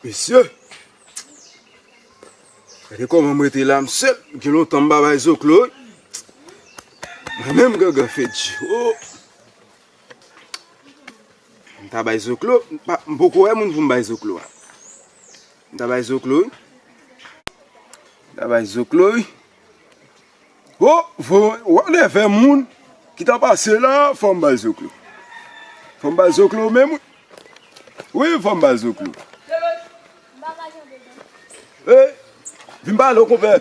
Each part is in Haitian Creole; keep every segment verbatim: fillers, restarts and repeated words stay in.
Mesye, gade kòman m rete la, m sèl. Gen lontan m pa bay zoklo, wi. Mwen menm, gangan fè di. Oh! M ta bay zoklo, m pa, m poko wè moun pou m bay zoklo a. M ta bay zoklo, wi. M ta bay zoklo, wi. Bon, fò, w ap nève moun ki ta pase la, fò m ba l zoklo. Fò m ba l zoklo menm, wi. Wi, fò m ba l zoklo. Ey, vin pale w, konpè.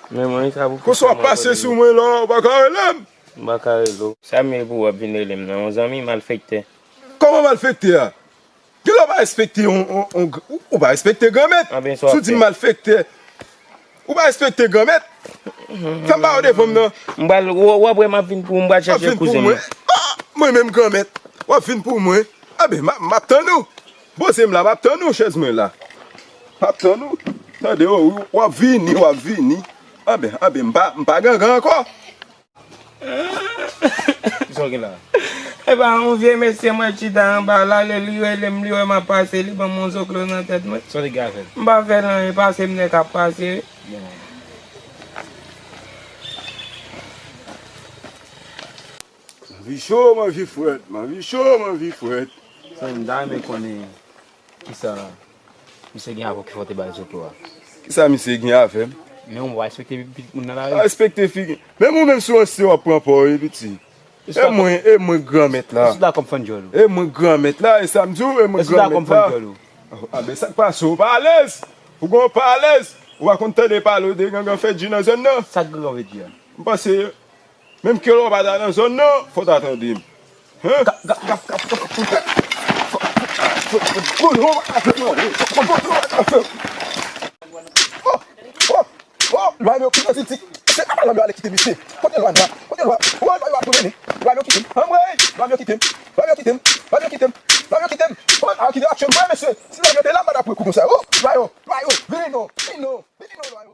Men mwen, sa pou Konsa w ap pase sou mwen la, w pa ka rele m. M pa ka rele w. Sa m ye pou w ap vin rele m nan? Yon zanmi malfektè. Kòman malfektè a? Kilè w pa respekte yon, yon, yon, ou, ou pa respekte granmèt? Anben, sa w ap fè. Si w di m malfektè, ou pa respekte granmèt? Fè m ba w devan m nan. M pral, w, w ap wè m ap vin pou ou, m pral chèche kouzen m nan. Ah, mwen menm granmèt, w ap vin pou mwen? Anben, m ap, m ap tann ou. Poze m la, m ap tann ou, chèz mwen la. M ap tann ou. Tande, w, w ap vini, w ap vini. Anben, anben, m pa, m pa gangan ankò. Kisa w gen la? Epa, yon vye mesye mwen chita anba la, lè li rele m, li wè m ap pase, li ban m yon zoklo nan tèt mwen. Sa w te gen avè l? M pa fè l anyen, pase m nèk ap pase. Bon. M anvi cho, m anvi frèt, m anvi cho, m anvi frèt. Sa m ta renmen konnen kisa. Misye gen avè w ki fè w te ba l zoklo a? Kisa misye gen avè m? Men ou pa respekte pitit moun nan lari? Pa respekte figi. Menm ou menm si w ansyen w ap pran pa w, wi, piti. E mwen, e mwen granmèt la. Èske w dakò m fann djòl ou? E mwen granmèt la, e sa m di w, e mwen granmèt la. Èske w dakò m fann djòl ou? Ah, ben sa k pase w pa alèz? Ou gon pa alèz? Ou pa konn tande pale w de gangan fè di nan zòn nan? Sa k gangan fè di a? M panse Menm ke lè w pa ta nan zòn nan, fò w ta tande m. Hen? Oh, oh, oh, lwa yo kite Titi. Se pa lwa yo ale kite misye. Kote lwa yo a? Kote lwa? Oh, lwa yo ap tounen. Lwa yo kite m. Anmwey, lwa yo kite m. Lwa yo kite m. Lwa yo kite m. Lwa yo kite m. Oh, a kite aksyon. Mwen, mesye, si lwa yo te la, m pa t ap pran kou konsa. Oh, lwa yo, lwa yo, vini non, vini non, vini non, lwa yo.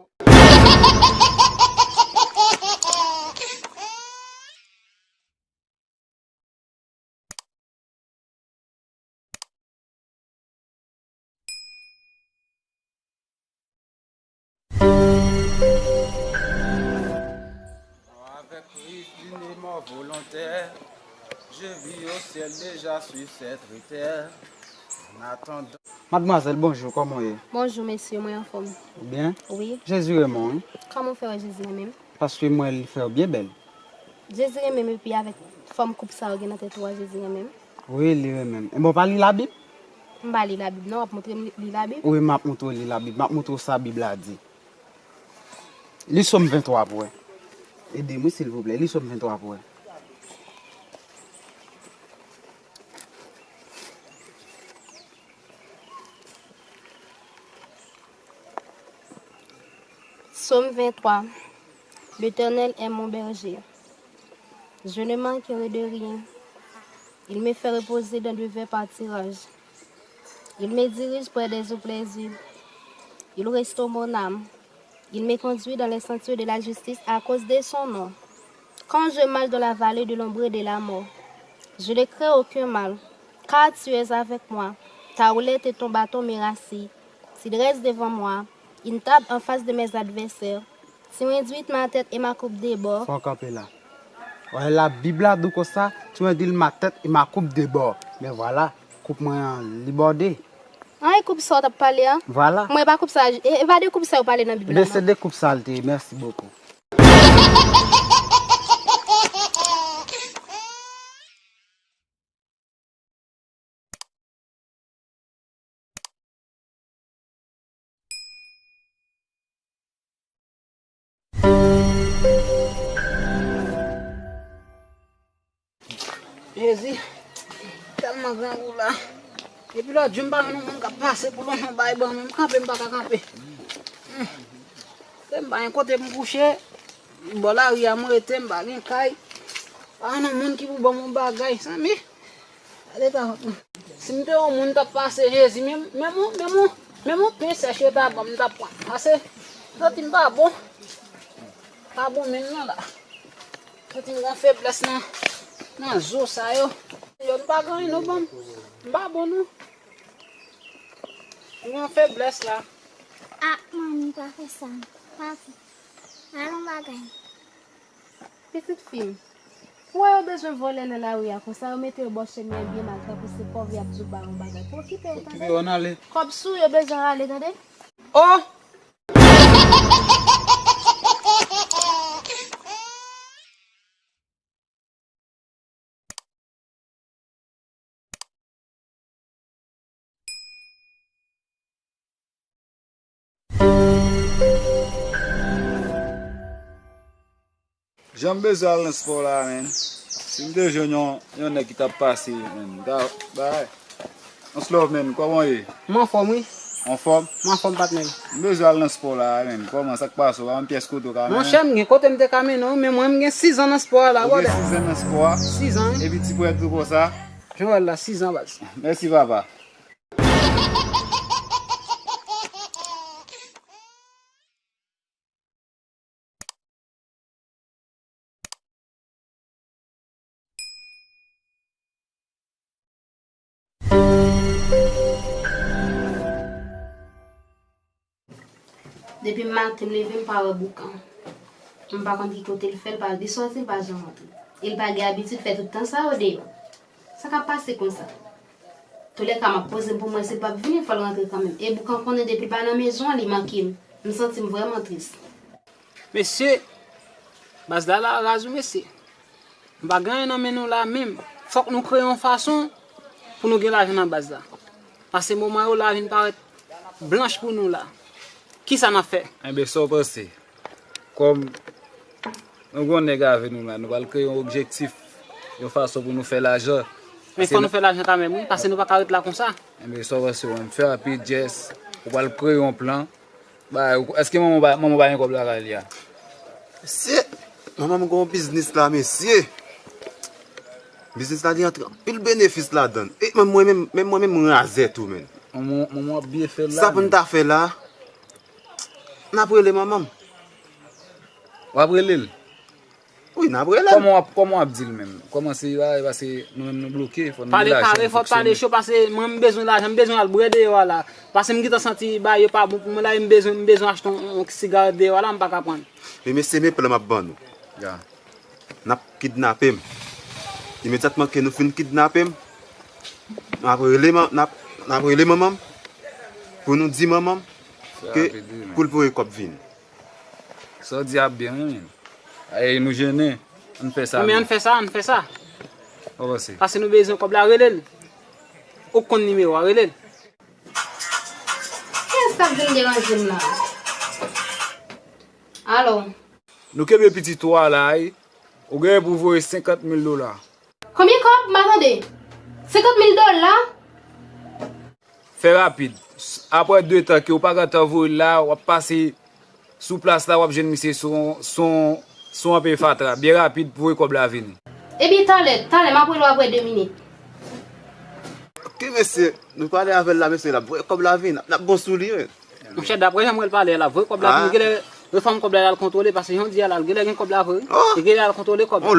Avec prise d'une mort volontaire, je vis au ciel déjà sur cette terre. En attendant. Madmwazèl, bonjou, kòman w ye? Bonjou, mesye, mwen anfòm. Ou byen? Wi. Jezi renmen w, wi. Kòman w fè wè Jezi renmen m? Paske m wè li fè w byen bèl. Jezi renmen m epi avèk fòm koup sa yo gen nan tèt ou a, Jezi renmen m. Wi, li renmen m. Ebyen, w pa li Labib? M pa li Labib, non, w ap montre m li, li Labib? Wi, m ap montre w li Labib. M ap montre w sa Bib la di. Li Sòm venntwa pou wè. Ede m, wi, silvouplè. Li Sòm venntwa pou wè. Psaume vingt-trois. L'Éternel est mon berger. Je ne manquerai de rien. Il me fait reposer dans de verts pâturages. Il me dirige près des eaux paisibles. Il restaure mon âme. Il me conduit dans les sentiers de la justice à cause de son nom. Quand je marche dans la vallée de l'ombre de la mort, je ne crains aucun mal, car tu es avec moi. Ta houlette et ton bâton me rassurent. Tu dresses devant moi une table en face de mes adversaires. Tu induis ma tête et ma coupe déborde. Fò w kanpe la. Wè, Labib la di w konsa, tu induis ma tête et ma coupe déborde. Men vwala, koup mwen an, li bòde. An, e koup sa w t ap pale a? Vwala. Mwen, e pa koup sa, e, e pa de koup sa yo pale nan Bib la, non? Ebyen, se de koup sa l te ye. Mèsi bokou. Jezi, tèlman grangou la. Depi lòt jou m pa jwenn yon moun k ap pase pou l yon bagay ban mwen. M kanpe, m pa ka kanpe. Hmm. Se m pa gen kote m kouche. Bò lari a m rete, m pa gen kay. Pa jwenn yon moun ki pou ban m yon bagay, zanmi. Gade ta kont mwen. Si m te yon moun t ap pase Jezi, menm, menm, menm, menm yon pen sèch yo ta ban m, m t ap pran. Pase, santi m pa bon. Pa bon menm non la. Santi m gen feblès nan, nan zo sa yo. Yo, m pa gen anyen non ban m. M pa bon non. Ou gen feblès la. Ah, manmi, pa fè sa. Pa fè. Al yon bagay. Pitit fi m, ou wè yo bezwen vòlè nan lari a konsa, yo mete yo bò chemen an byen mal, tankou se pòv y ap di w ba yon bagay. Pou okipe yo, tande? Okipe yo, ann ale. Kòb sou yo bezwen rale, tande? Oh! Jan m bezwen al nan spò la, menn. Si m te jwenn yon, yon nèg ki t ap pase, menn, m ta bay. Ons love, menn, kòman w ye? M anfòm, wi. Anfòm? M anfòm, patnè. M bezwen al nan spò la, menn. Kòman, sa k pase? Ou pa yon pyès kote w ka mennen? Monchè, m gen kote m te ka mennen w, men mwen, m gen sizan nan spò a la, brother. Ou gen sizan nan spò a? Sizan, wi. Epi ti prèt ou konsa? Jan w wè l la, sizan, baz. Mèsi, papa. Depi maten m leve, m pa wè Boukan. M pa konn ki kote l fè, l pa, li sòti, l pa janm antre. E l pa gen abitid fè tout tan sa yo deyò. Sa k ap pase konsa? Toulèka, m ap poze m pou m wè si l p ap vini, fò l rantre kanmenm. E Boukan konnen depi l pa nan mezon an, li manke m. M santi m vrèman tris. Mesye, baz la la raz wi mesye. M pa gen anyen nan men nou la menm. Fòk nou kreye yon fason pou nou gen lajan nan baz la. Pase moman yo la vin parèt blanch pou nou la. Kisa n ap fè? Enben, sa w panse? Kòm nou gen yon nèg avè nou la, nou pral kreye yon objektif, yon fason pou nou fè lajan. Men fò nou fè lajan kanmenm, wi, pase nou pa ka ret la konsa. Enben, sa w panse, w menm? Fè rapid, Jess. Ou pral kreye yon plan. Bay, ou, èske manman w pa, manman w pa gen kòb lakay li a? Mesye, manman m gen yon biznis la, mesye. Biznis la, li antre anpil benefis ladan l. E menm mwen menm, menm mwen menm, m razè tou, menn. Manman, manman w ap byen fè l la, menn. Sa pou n ta fè la? N ap rele manman m. W ap rele l? Wi, n ap rele l. Kòman w ap, kòman w ap di l menm? Kòman se, a, e pase nou menm nou bloke, fò nou gen lajan, fòk nou fonksyone. Pale kare, fò w pale cho, pase mwen m bezwen lajan, m bezwen al bwè deyò a la. Pase m gentan santi bagay yo pa bon pou mwen la, e m bezwen, m bezwen achte yon, yon sigarèt deyò a la, m pa ka pran. Men mesye, men plan m ap ban nou. Ya. N ap kidnape m. Imedyatman ke nou fin kidnape m, n ap rele man-, n ap, n ap rele manman m pou nou di manman m ke pou l voye kòb vini. Sa w di a ap byen, wi, menn. Ay, nou jennen. Ann fè sa, men ann fè sa, ann fè sa. Sa w panse? Pase nou bezwen kòb la, rele l. Ou konn nimewo a, rele l. Kiyès k ap vin deranje m la? Alo? Nou kenbe pitit ou a la, wi. Ou genyen pou voye senkant mil dola. Konbyen kòb? M pa tande. Senkant mil dola? Fè rapid. S-, apre de tan ke ou pa gentan voye l la, w ap pase sou plas la, w ap jwenn misye sou, sou, sou yon pye fatra. Byen rapid pou voye kòb la vini. Ebyen, talè, talè, m ap rele w apre de minit. Oke, mesye, nou pale avè l la, mesye, l ap voye kòb la vini. N ap bon sou li, wi. Monchè, daprè jan m wè l pale a la, voye kòb la vini, genlè refòm kòb la, l al kontwole, paske jan w di a la, l genlè gen kòb la vre, wi. E genlè al kontwole kòb la.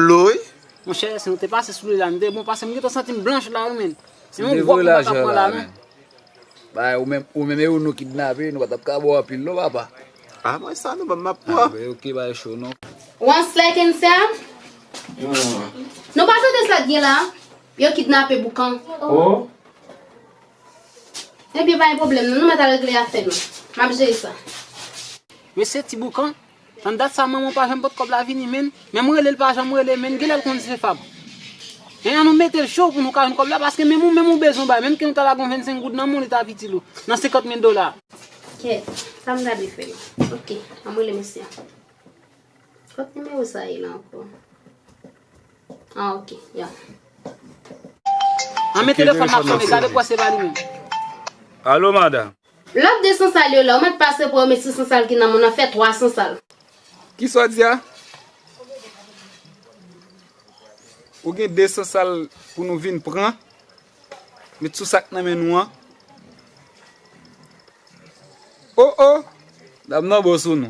Monchè, si nou te pase sou li la, nou te bon, paske m gentan santi m blanch la, wi, menn. Se yon gwòg nou pa t ap pran la, non. Bay, ou menm, ou menm e ou nou kidnape, nou pa t ap ka ba w anpil, non, papa. A, mwen sa, non, ban m ap pran. A, ben, oke, bay cho, non. Once like and say, nou pa tande sa k gen la, yo kidnape Boukan. Oh. Ebyen, pa gen pwoblèm, non, nou mèt al regle afè nou. M ap jere sa. Mesye, Ti Boukan, nan dat sa, manman w pa janm pot kòb la vini, menn. Menm rele l pa janm rele, menn. Genlè l konn se Fab. Men an nou mete l cho pou nou ka jwenn kòb la, paske menm ou, menm ou bezwen bay. Menm ke nou ta lage yon vennsenk goud nan men w, li t ap itil ou. Nan senkant mil dola. Kèt, sa m ta dwe fè? Oke, an m rele mesye a. Kot nimewo sa ye la ankò? Ah, ok, ya. An men telefòn nan ap sone, gade pou wè se pa li menm. Alo, madanm. Lòt de san sal yo la, ou mèt pase pou yo met sou san sal ki nan men w nan, fè twa san sal. Kisa w di a? Ou gen de san sal pou nou vin pran, met sou sa k nan men nou an. O, o! Dam nan bon sou nou.